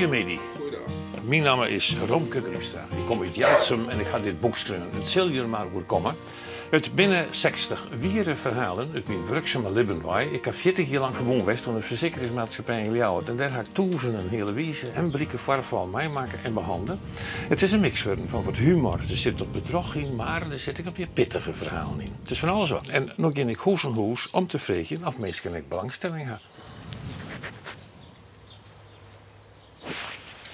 Goeiemiddei. Myn namme is Romke Grimstra. Ik kom út Jelsum en ik ha dit boek skreaun. It sil jim mar oerkomme. It binne 60 wiere ferhalen út myn wurksame libben wei. Ik ha 40 jier lang ferbûn west oan de fersekeringsmaatskippij yn Ljouwert en dêr ha ik tûzenen healewize en brike foarfallen meimakke en behannele. It is in miks wurden fan wat humor, der sit wat bedroch yn, mar der sit ek in pear pittige ferhalen yn. It is fan alles wat. En no gean ik hûs oan hûs om te freegjen oft minsken ek belangstelling ha.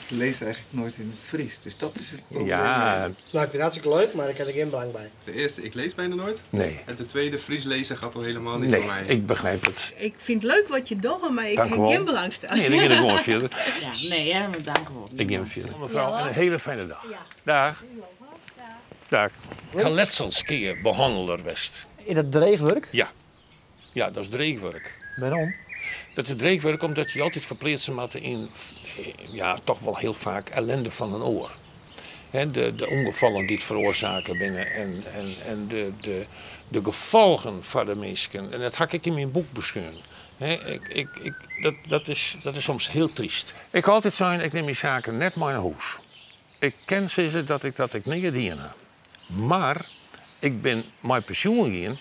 Ik lees eigenlijk nooit in het Fries, dus dat is het probleem. Ja. Nou, ik vind het hartstikke leuk, maar ik heb er geen belang bij. De eerste, ik lees bijna nooit. Nee. En de tweede, Fries lezen gaat al helemaal niet Nee, voor mij. ik begrijp het. Ik vind het leuk wat je doet, maar ik Dank u heb wel. geen belangstelling. Nee, dan ga ik gewoon verder. Ja, nee, hè, maar dank u wel. Ik neem verder. Mevrouw, en een hele fijne dag. Dag. Dag. Ik ga letselskeerbehandelaar west. In dat dreigwerk? Ja. Ja, dat is dreigwerk. Waarom? Dat is dreigwerk omdat je altijd verplaatsen moet in, ja, toch wel heel vaak ellende van een oor. Hè, de ongevallen die het veroorzaken binnen en de gevolgen voor de mensen. En dat had ik in mijn boek beschreven. Hè, dat is soms heel triest. Ik kan altijd zijn, ik neem mijn zaken net maar naar huis. Ik ken ze dat ik niet dien heb. Maar ik ben mijn pensioen gegaan.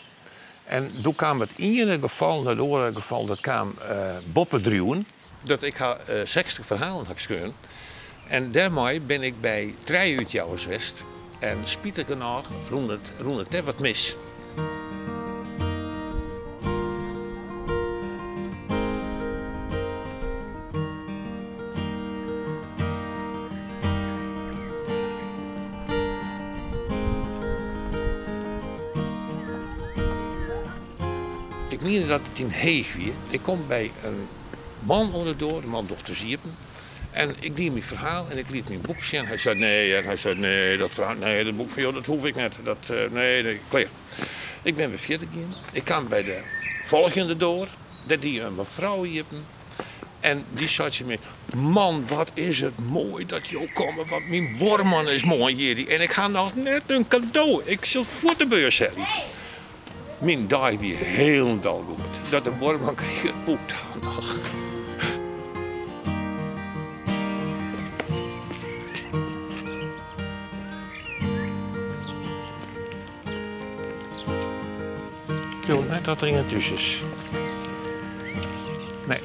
En toen kwam het ene geval naar het andere geval, dat kwam boppendruwen. Dat ik ha 60 verhalen had geschreven. En daarmee ben ik bij 3 uitjouwers geweest. En spijtig genoeg rond het wat mis. Ik meende dat het in Heeg weer. Ik kom bij een man onderdoor, de man dochter Ziepen. En ik deed mijn verhaal en ik liet mijn boek zien. Hij zei nee, en hij zei nee, dat verhaal, nee, dat boek van jou, dat hoef ik net. Dat nee, nee, klaar. Ik ben weer verder gegaan. Ik kwam bij de volgende door. Dat die een mevrouw hiepen. En die zei ze me, man, wat is het mooi dat jou komt, want mijn buurman is mooi hier. En ik ga nog net een cadeau. Ik zal voor de beurs hebben. Mijn dag weer helemaal goed. Dat de buurman kreeg het boek dan nog. Ik wil net dat er iemand tussen is. Nee.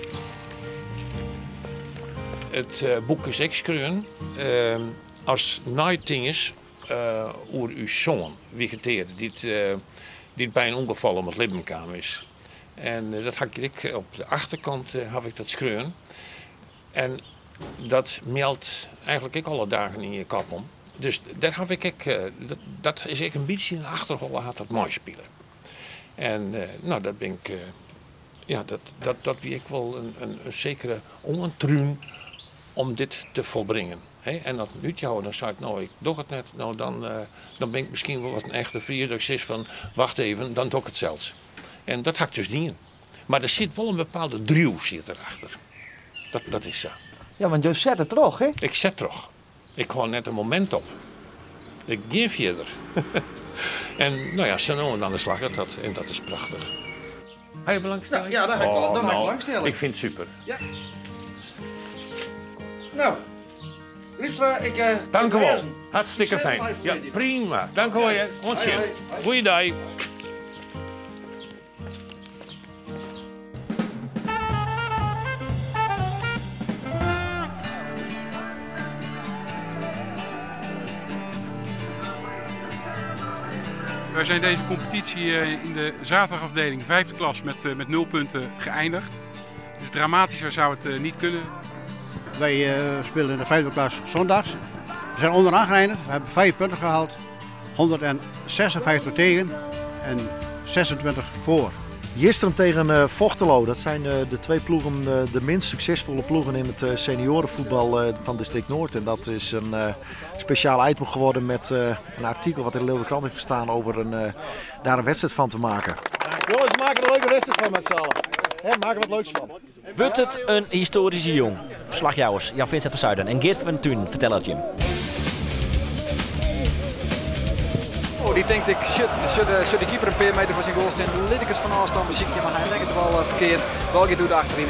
Het boek is ik schreeuwen als nightdingers oer uw zoon, vegeteerde, die bij een ongeval om het leven kwam is. En dat had ik op de achterkant had ik dat schreeuwen. En dat meldt eigenlijk ik alle dagen in je kap om. Dus daar heb ik ook dat, dat is ik een beetje in de achterholle had dat mooi spelen. En nou, dat ben ik ja, dat, dat, dat wie ik wel een zekere ongetruun om dit te volbrengen. Hè? En dat nu jou, dan zei ik, nou, ik doe het net, nou, dan ben ik misschien wel wat een echte vriend, dat ik zeg van, wacht even, dan doe ik het zelfs. En dat had ik dus niet in. Maar er zit wel een bepaalde druw zit erachter. Dat is zo. Ja, want je zet het terug, hè? Ik zet terug. Ik hou net een moment op. Ik geef verder. En nou ja, zo nou en dan de slag dat, en dat is prachtig. Heb je belangstelling? Ja, daar ga ik wel, Oh, daar ga ik nou, belangstelling. Ik vind het super. Ja. Nou, Riepstra, ik Dank u wel. reizen. Hartstikke Succes fijn. live Ja, media. prima. Dank u wel, hè. Hoi, Ontzettend. hoi, hoi. Goeiedag. Wij zijn deze competitie in de zaterdagafdeling 5e klas met 0 punten geëindigd. Dus dramatischer zou het niet kunnen. Wij spelen in de 5e klas zondags. We zijn onderaan geëindigd. We hebben 5 punten gehaald. 156 tegen en 26 voor. Jistrum tegen Fochteloo, dat zijn de twee ploegen, de minst succesvolle ploegen in het seniorenvoetbal van District Noord. En dat is een speciaal item geworden met een artikel wat in de Leeuwarden Krant heeft gestaan over daar een wedstrijd van te maken. Jongens, we maken een leuke wedstrijd van met z'n allen. Hè, maak er wat leuks van. Wordt het een historische jong? Verslagjouwers Jan-Vincent van Zuiden en Geert van Thun vertellen het Jim. Oh, die denkt ik, shit, shit, shit, de keeper een paar meter van zijn goal staan. Liddekes van afstand muziekje, maar hij legt het wel verkeerd. Wel doet achterin.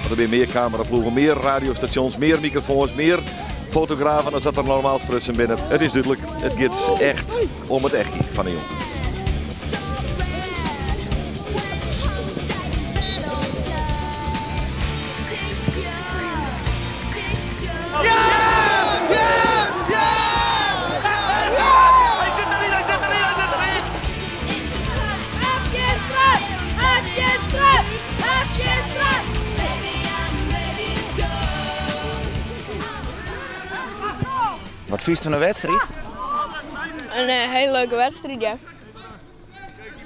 Want der binne mear kameraploegen, mear radiostasjons, mear mikrofoans, mear fotografen as dat der normaal sprutsen binne. It is dúdlik, it giet echt om it echkie fan de jûn. Wat fynst fan de wedstriid? In eh, hele leuke wedstriid, ja.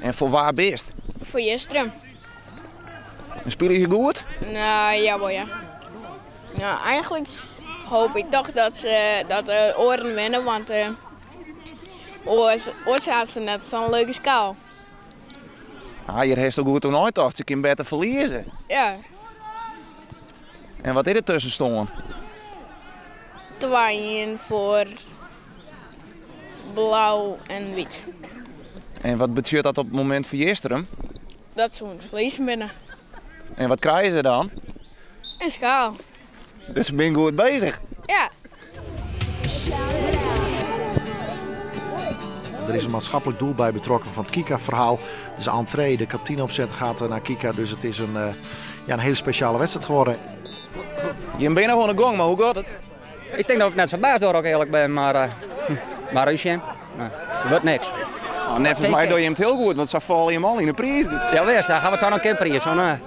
En foar wa bist? Foar Jistrum. En spylje se goed? Nou, jawol, ja. Nou, eigenlijk hoop ik toch dat, ze, dat de oaren winnen, want uh, oars, oars ha se net sa'n leuke skaal. Ah, hjir hast al goed oer neitocht, se kin better ferlieze. Ja. En wat is de tuskenstân? 2-1 foar blau en wyt. En wat betsjut dat op it momint foar Jistrum? Dat se oan it ferliezen binne. En wat krije se dan? In skaal. Dus se binne goed bezich. Ja. Er is een maatschappelijk doel bij betrokken van het Kika-verhaal. Dus de entree, de kantineopzet gaat naar Kika. Dus het is een, eh, ja, een hele speciale wedstrijd geworden. Je bent nog oan de gong, mar hoe giet it? Ik tink dat ik net sa bêst dêr ek earlik bin, mar, uh, mar útsjen, no, wurdt niks. Oh, neffens my dogge jim it hiel goed, want sa falle jim al yn de prizen. Ja, wist, dan ha we toch noch gjin priis. Uh.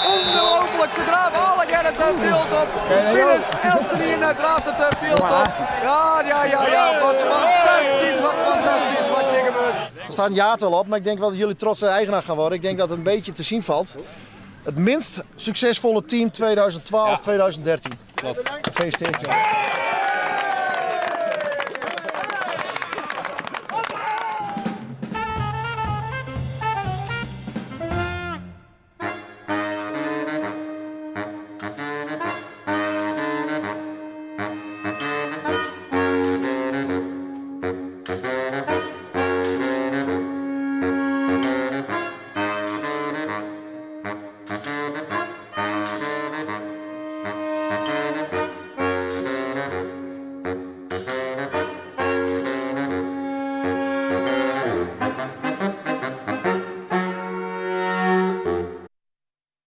Ongelooflijk, ze draven allegear it fjild op. De spilers, eltsenien draaft it fjild op. Ja, ja, ja, ja, wat fantastysk, wat fantastysk wat hjir gebeurt. Er staat een jaartal op, maar ik denk wel dat jullie trotse eigenaar gaan worden. Ik denk dat het een beetje te zien valt. Het minst succesvolle team 2012-2013. Klopt. Gefeliciteerd, Jan.